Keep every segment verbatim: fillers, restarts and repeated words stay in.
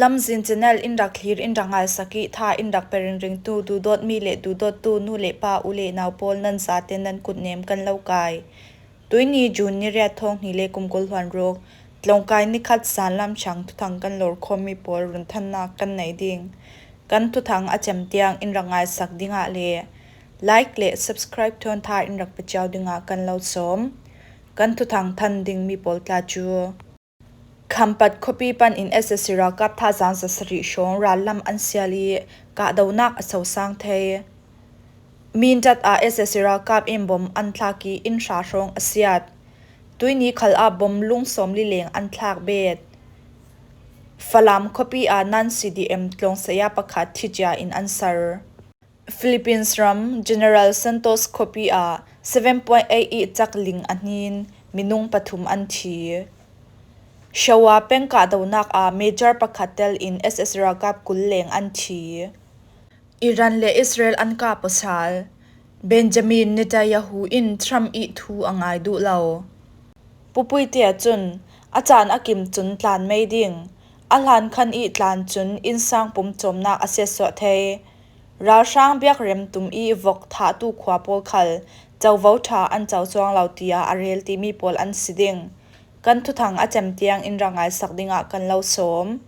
Lamzin channel in rak thlir, in rak ngaisak i tha in rak pe ringringtu duhdawtmi le duhdawttu nu le pa, u le nau pawl, nan zate nan kutnem kan lo kai. Tuini June ni riat, thawng hnih le kum kul hluan ruk, tlawngkai ni khat zanlam chang thuthang kan lawr khawmmi pawl runthannak kan nei ding. Kan thuthang a cem tiang in rak ngaisak dingah le like le subscribe thawn tha in rak pe cio dingah kan lo sawm. Kan thuthang than dingmi pawl tla cu Khampat khuapi pan in S S C ralkap thazaang zasarih hrawng rallam an sial i kahdonak a sosang thei. Mindat ah S S C ralkap in bom an thlak i inn hra hrawng a siat. Tuini khal ah bom lung sawmli leng an thlak bet. Falam khuapi ah nan C D M tlawng saya pakhat thicia in an sar. Philippines ram General Santos khuapi ah seven point eight i cak ling a hnin minung pathum an thi. Showa peng kahdonak ah major pakhat tel in S S ralkap kul leng an thi. Iran le Israel an kah pasal Benjamin Netanyahu in Trump i thu a ngai duh lo. Pupui te ahcun a caan a kim cun tlan mei ding, a hlan khan i tlan cun innsang pumcawmnak a siatsuah thei. Ralhrang biakrem tum i vok thahtu khua pawl khal covo ṭha an co cuang lo tiah a rel timi pawl an si ding. Kan thuthang a cem tiang in rak ngaisak dingah kan lo sawm.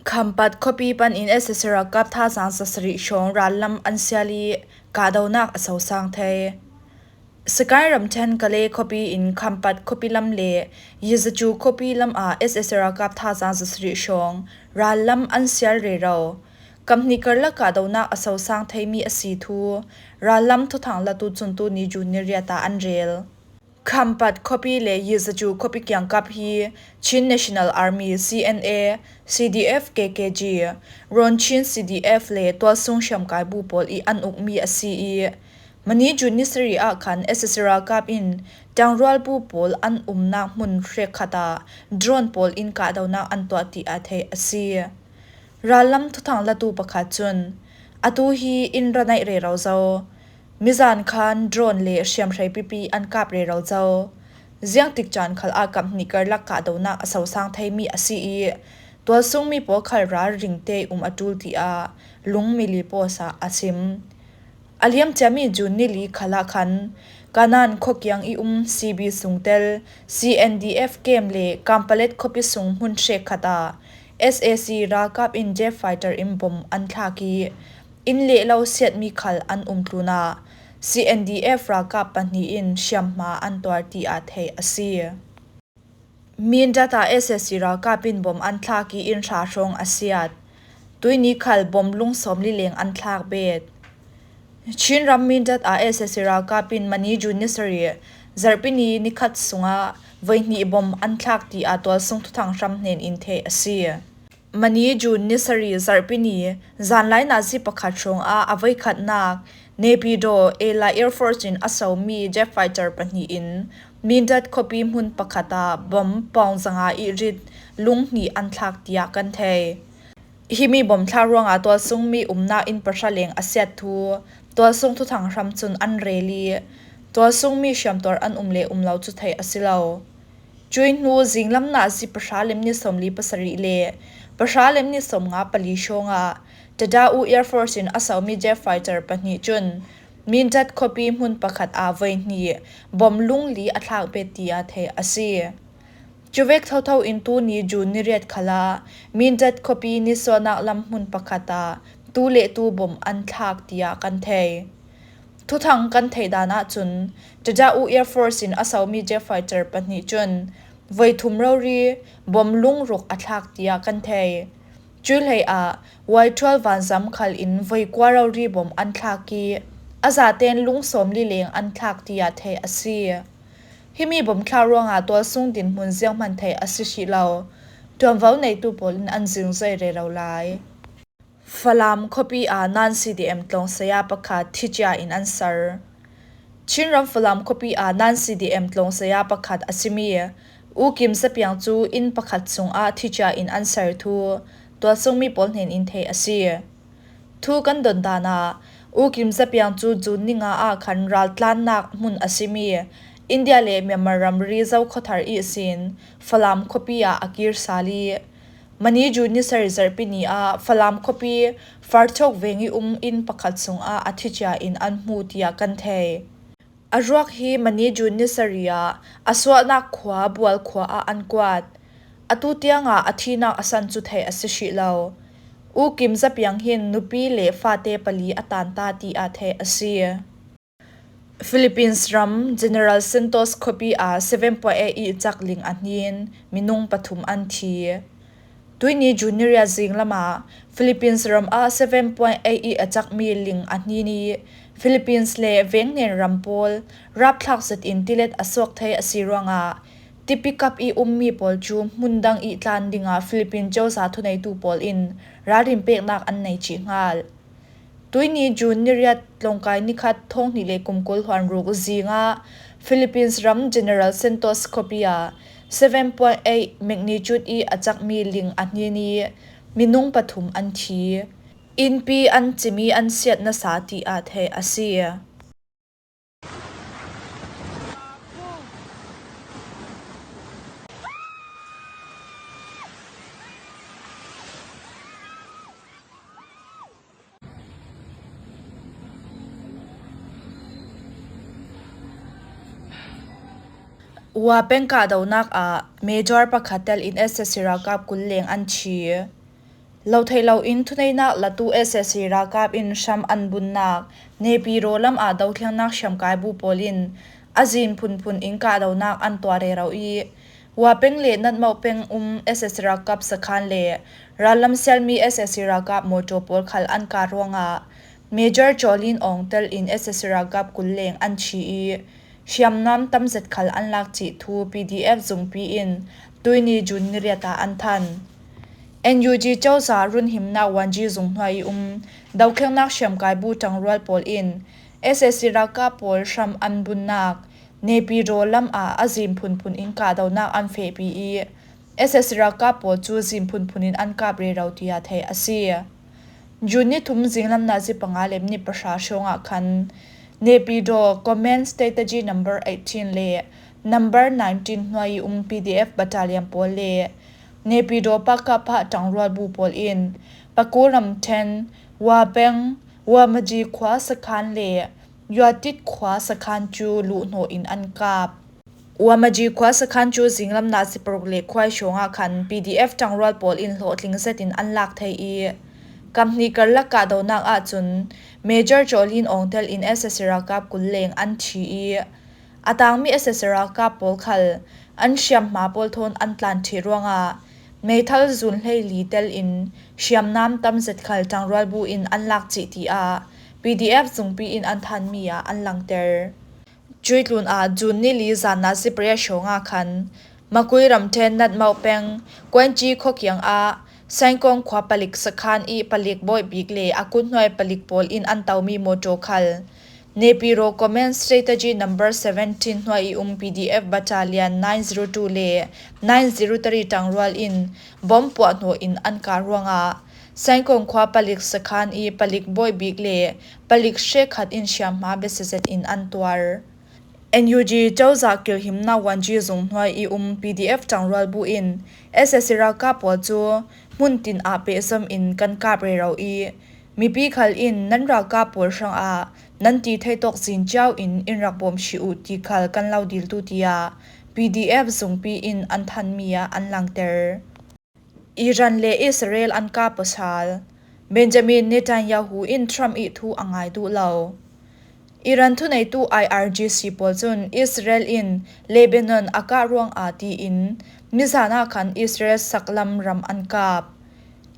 Khampat khuapi pan in S S C ralkap thazaang zasarih hrawng rallam an sial i kahdonak a sosang thei. Sagaing ramṭhen Kale khuapi in Khampat khuapi lam le Yizacu khuapi lam ah S S C ralkap thazaang zasarih hrawng rallam an sial rero. Kamhnih karlak kahdonak a sosang theimi a si thu rallam thuthang latu cun tuini June ni riat ah an rel. Khampat khuapi le Yizacu khuapi kiangkap hi Chin National Army, C N A, C D F, K K G, Ronchin C D F le tualsung hriamkai bu pawl i an ukmi a si i, mani June ni sarih ah khan S S C ralkap in ṭangrual bu pawl an umnak hmun hrekkhat ah drone pawl in kahdonak an tuah tiah theih a si. Rallam thuthang latu pakhat cun, atu hi in ra naih rero zo. Mizan khan drone le hriamhrei pipi an kap rero zo. Ziangtik caan khal ah kamhnih karlak kahdonak a sosang theimi a si i, tualsungmi pawl khal ralring te um a ṭul tiah Lungmili Post ah a sim. A liamciami June ni li khal ah khan Kanan khuakiang i um C B sungtel C N D F camp le Kampalet khuapi sung hmun hrekkhat ah S A C ralkap in jet fighter in bom an thlak i, inn le lo siatmi khal an um tlun ah C N D F ralkap pahnih in hriamhma an tuar tiah theih a si. Mindat ah S S C ralkap in bom an thlak i inn hra hrawng a siat. Tuini khal bom lung sawmli leng an thlak bet. Chin ram Mindat ah S S C ralkap in mani June ni sarih, Zarhpini nikhat sungah voihnih bom an thlak tiah tualsung thuthang hram hnen in theih a si. Mani June ni sarih, Zarhpini zanlai nazi pakhat hrawng ah a voikhatnak Naypyidaw Ela Air Force in a somi jet fighter pahnih in Mindat khuapi hmun pakhat ah bom pawng zanga i rit lung hnih an thlak tiah kan thei. Himi bom thlak ruangah tualsungmi umnak inn pahra leng a siat thu tualsung thuthang hram cun an rel i, tualsungmi hriamtuar an um le um lo cu theih a si lo. Cui hnu zinglam nazi pahra le minit sawmli pasarih le pahra le minit sawmnga pali hrawngah Tadau Air Force in a somi jet fighter pahnih cun Mindat khuapi hmun pakhat ah voihnih bom lungli a thlak bet tiah theih a si. Cuvek thotho in tuini June ni riat khal ah Mindat khuapi nisuahnak lam hmun pakhat ah tu le tu bom an thlak tiah kan thei. Thuthang kan theih dan ahcun Tadau Air Force in a somi jet fighter pahnih cun voi thum rori bom lung ruk a thlak tiah kan thei. Cui hlei ah Y twelve vanzam khal in voi kua rori bom an thlak i, a zaten lung sawmli leng an thlak tiah theih a si. Himi bom thlak ruangah tualsung dinhmun zianghman theih a si hrih lo. Ṭuanvo neitu pawl in an zingzoi rero lai. Falam khuapi ah nan C D M tlawng saya pakhat thicia in an sar. Chinram Falam khuapi ah nan C D M tlawng saya pakhat a simi U Kim Zapiang cu inn pakhat sungah thicia in an sar thu tualsungmi pawl hnen in theih a si. Thu kan don dan ah U Kim Zapiang cu June ni nga ah khan raltlannak hmun a simi India le Myanmar ramri Zo khuathar ihsin Falam khuapi ah a kir sal i, Mani June ni sari zarhpi ni ah Falam khuapi Farthok veng i um inn pakhat sungah a thi cia in an hmu tiah kan thei. A ruak hi Mani June ni sari ah a suahnak khua Bual khua ah an kuat. Atu tiangah a thihnak a san cu theih a si hrih lo. U Kim Za Piang hin nupi le fate pali a tan ta tiah theih a si. Philippines ram General Santos khuapi ah seven point eight i cak ling a hnin minung pathum an thi. Tuini June ni riat zinglam ah Philippines ram ah seven point eight i a cakmi ling a hnin i Philippines le vengnen ram pawl rapthlak zetin tilet a suak thei a si ruangah tipi kap i ummi pawl cu hmun dang i tlan dingah Philippine cozah thuneitu pawl in ralrin peknak an nei cih hngal. Tuini June ni riat tlawngkai ni khat thawng hnih le kum kul hluan ruk zingah Philippines ram General Santos khuapi ah seven point eight magnitude i a cakmi ling a hnin i minung pathum an thi. Innpi an cim i an siat nasa tiah theih a si. Wa peng kahdohnak ah Major pakhat tel in S S C ralkap kul leng an thi. Lo theih lo in thuneihnak latu S S C ralkap in hram an bunnak Naypyidaw lam ah dothlengnak hriamkai bu pawl in a zin phunphun in kahdohnak an tuah rero i Wa peng le Natmawh peng um S S C ralkap sakhan le rallam sialmi S S C ralkap mawṭaw pawl khal an kah ruangah Major Cawlin Awng tel in S S C ralkap kul leng an thi i hriamnam tamzet khal an lak cih thu P D F zungpi in tuini June ni riat ah an than. N U G cozah runhimnak Wanji zung hnuai i um dothlengnak hriamkai bu ṭangrual pawl in S S C ralkap pawl hram an bunnak Naypyidaw lam ah a zin phunphun in kahdohnak an fehpi i S S C ralkap pawl cu zin phunphun in an kap rero tiah theih a si. June ni thum zinglam nazi panga le minit pahra hrawngah khan Naypyidaw Command Strategy number eighteen le number nineteen hnuai i um P D F battalion pawl le Naypyidaw Pakapha ṭangrual bu pawl in Paku ramṭhen Wapeng, Wamaji khua sakhan le Yuatit khua sakhan cu luhhnawh in an kap. Wamaji khua sakhan cu zinglam nazi paruk le khuai hrawngah khan P D F ṭangrual pawl in hlawhtling zetin an lak thei i, kam hnih karlak kahdohnak ahcun Major Cawlin Awng tel in S S C ralkap kul leng an thi i, a tangmi S S C ralkap pawl khal an hriamhma pawl thawn an tlan ṭheh ruangah meithal zun hleili tel in hriamnam tamzet khal ṭangrual bu in an lak cih tiah P D F zungpi in an thanmi ah an langter. Cuih tlun ah June ni li zan nazi pariat hrawngah khan Makui ramṭhen Natmawh peng Kuanci khuakiang ah Sainkawng khua palik sakhan i palik bawih bik le a kuthnuai palik pawl in an tomi mawṭaw khal Naypyidaw Command Strategy number seventeen hnuai i um P D F battalion nine zero two le nine zero three ṭangrual in bomb puahhnawh in an kah ruangah Sainkawng khua palik sakhan i palik bawih bik le palik hrekhat in hriamhma biasia zet in an tuar. N U G cozah kilhimnak Wanji zung hnuai i um P D F ṭangrual bu in S S C ralkap pawl cu hmun tin ah pehzom in kan kap rero i, mipi khal in nan ralkap pawl hrangah nan ti thei tawk zin cio in in rak bawm hrih uh ti khal kan lo diltu tiah P D F zungpi in an thanmi ah an langter. Iran le Israel an kap pasal. Benjamin Netanyahu in Trump i thu a ngai duh lo. Iran thuneitu I R G C pawl cun Israel in Lebanon a kah ruangah tiin mizan ah khan Israel saklam ram an kap.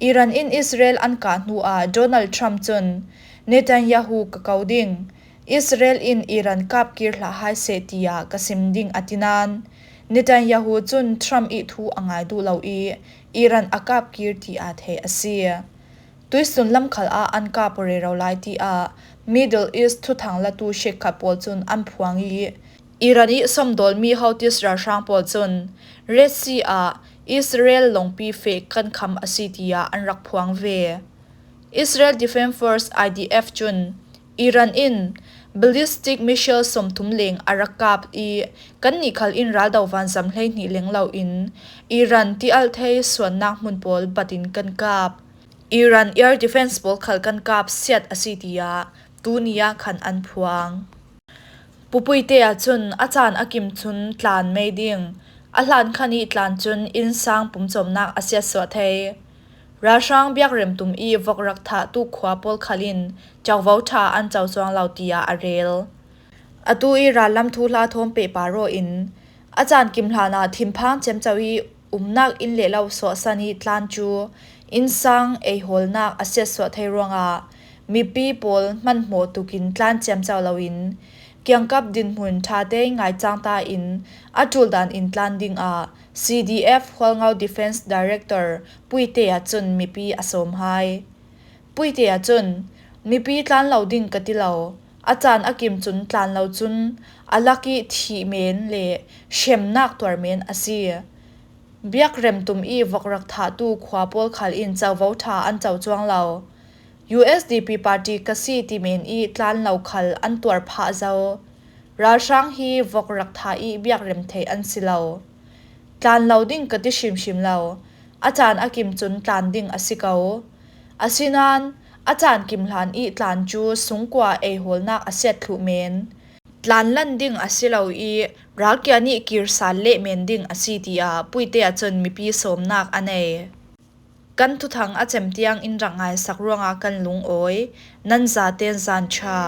Iran in Israel an kah hnuah Donald Trump cun Netanyahu ka ko ding, Israel in Iran kap kir hlah hai seh tiah ka sim ding a ti nain Netanyahu cun Trump i thu a ngai duh lo i Iran a kap kir tiah theih a si. Tuisun lam khal ah an kap rero lai tiah Middle East thuthang latu hrekkhat pawl cun an phuang i Iran i sawmdawlmi Houthis ralhrang pawl cun Red Sea ah Israel longpi feh kan kham a si tiah an rak phuang ve. Israel Defense Force I D F cun Iran in Ballistic missile sawmthum leng a rak kap i, kannih khal in raldo vanzam hleihnih leng lo in Iran tialh thei suannak hmun pawl bat in kan kap. Iran air defense pawl khal kan kap siat a si, tiah tuni ah khan an phuang. Pu Puite ahcun a caan a kim cun tlan mei ding, a hlan khan i tlan cun innsang pumcawmnak a siatsuah thei. Ralhrang biakrem tum i vok rak thahtu khua pawl khal in covo ṭha an co cuang lo, tiah a rel. Atu i rallam thuhla thawm pehpar aw in a caan kim hlan ah thinphang ciamco i umnak inn le lo suahsan i tlan cu innsang eihawlnak a siatsuah thei ruangah mipi pawl hmanhmawh tukin tlan ciamco loin kiangkap dinhmun ṭha te ngaicang ta in a ṭul dan in tlan dingah C D F Hualngo Defense Director Puite ahcun mipi a sawm hai. Puite ahcun, mipi tlan lo ding ka ti lo, a caan a kim cun tlan lo cun a lak i thih men le hremnak tuar men a si. Biakrem tum i vok rak thahtu khua pawl khal in covo ṭha an co cuang lo. U S D P party ka si ti men i tlan lo khal an tuar phah zo. Ralhrang hi vok rak thah i biakrem thei an si lo. Tlan lo ding ka ti hrimhrim lo, a caan a kim cun tlan ding a si ko. Asinain a caan kim hlan i tlan cu sungkua eihawlnak a siat thluh men. Tlanlan ding a si lo i ralkia nih kir sal leh men ding a si, tiah Puite ahcun mipi sawmnak a nei. Kan thuthang a cem tiang in rak ngaisak ruangah kan lungawi, nan zaten zan ṭha.